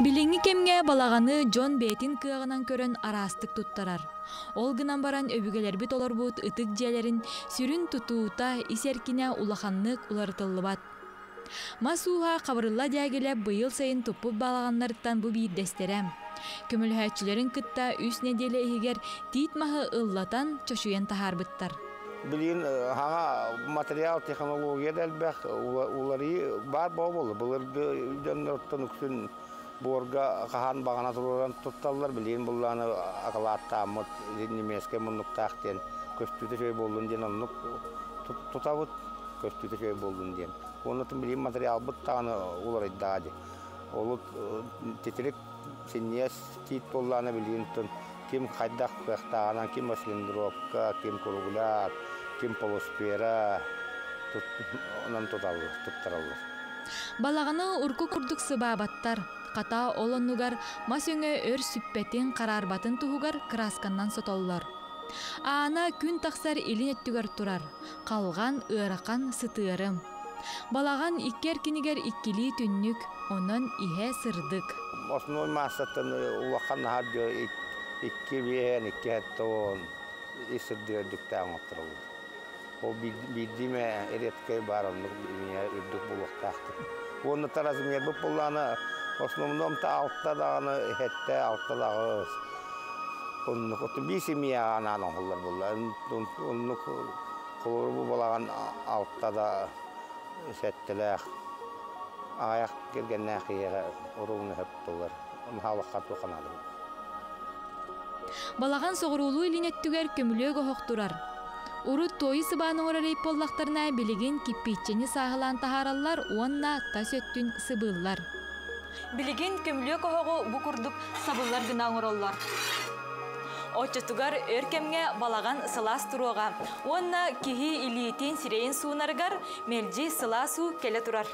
Билиҥҥи кэмҥэ балаҕаны дьон бэйэтин кыаҕынан көрөн араастык туттарар. Ол гынан баран өбүгэлэрбит олорбут ытык дьиэлэрин сүрүн тутуута, ис эркинэ улаханнык уларытыллыбат. Мас ууһа Хабырылла Дягилев быйыл сайын туппут балаҕаннарыттан бу биирдэстэрэ. Көмөлөһөөччүлэрин кытта үс нэдиэлэ иһигэр тиит маһы ыллатан, чочуйан таһаарбыттар. Билигин хаҥа материал, технология да элбэх, уларыйыы баар буолла. Былыргы дьоннортон үксүн буорга хаһан баҕана туруоран тутталлар. Билигин буллааны акылааттааммыт немецкэй муннуктаах диэн көстүүтэ үчүгэй буоллун диэн оннук тутабыт, көстүүтэ үчүгэй буоллун диэн. Уонна билигин материалбыт даҕаны уларыйдаҕа дии. Олут титирик синньиэс тиит буоллаҕына билигин ким хайдах кыахтааҕынан ким ослендровка, ким кругляк, ким полусфера онон туталлар, туттараллар. Балаҕаны урку курдук сыбаабаттар. Хата ол оннугар мас өҥө өр сүппэтин, хараарбатын туһугар кыраасканнан сотоллор. Аана күн тахсар илин өттүгэр турар. Халҕан, ыарахан, сытыарым. Балаҕан икки эркинигэр иккилии түннүк, онон иһэ сырдык. Основной маассаттан улахан наһаа икки биэһэн, икки хэттэ ис сырдыга үрдүктээх оҥоттороллор. Ол биирдиимэ редкэй баар оннук үрдүк буолуохтаахтар. Уонна размербыт буоллаҕына основном та алта даҕаны хэттэ алта даҕыс оннук биир семьяҕа анаан оҥоһуллар буолла. Оннук холобур бу балаҕан алта да сэттэлээх аҕыйах кэргэннээх киһиэхэ уругун өһөп буолар. Хаалахха туох наада. Балаҕан соҕуруулуу илин өттүгэр көмүлүөк оһох турар. Урут туойу сыбаан оҥорор эбит буоллахтарына, билигин киппииччэни сааһылаан таһаараллар уонна тас өттүн сыбыыллар. Билигин көмүлүөк оһоҕу бу курдук сабыллар гына оҥороллор. Оччотугар өр кэмҥэ балаҕан сылаас туруоҕа уонна киһи илиитин, сирэйин суунарыгар мэлдьи сылаас уу кэлэ турар.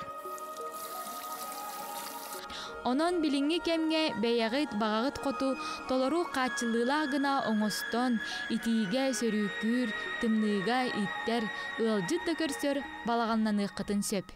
Онон билиҥҥи кэмҥэ бэйэҕит баҕаҕыт хоту толору хааччыллыылаах гына оҥостон, итиигэ сөрүүкүүр, тымныыга иттэр, ыалдьыт да көрсөр балаҕаннаныаххытын сөп.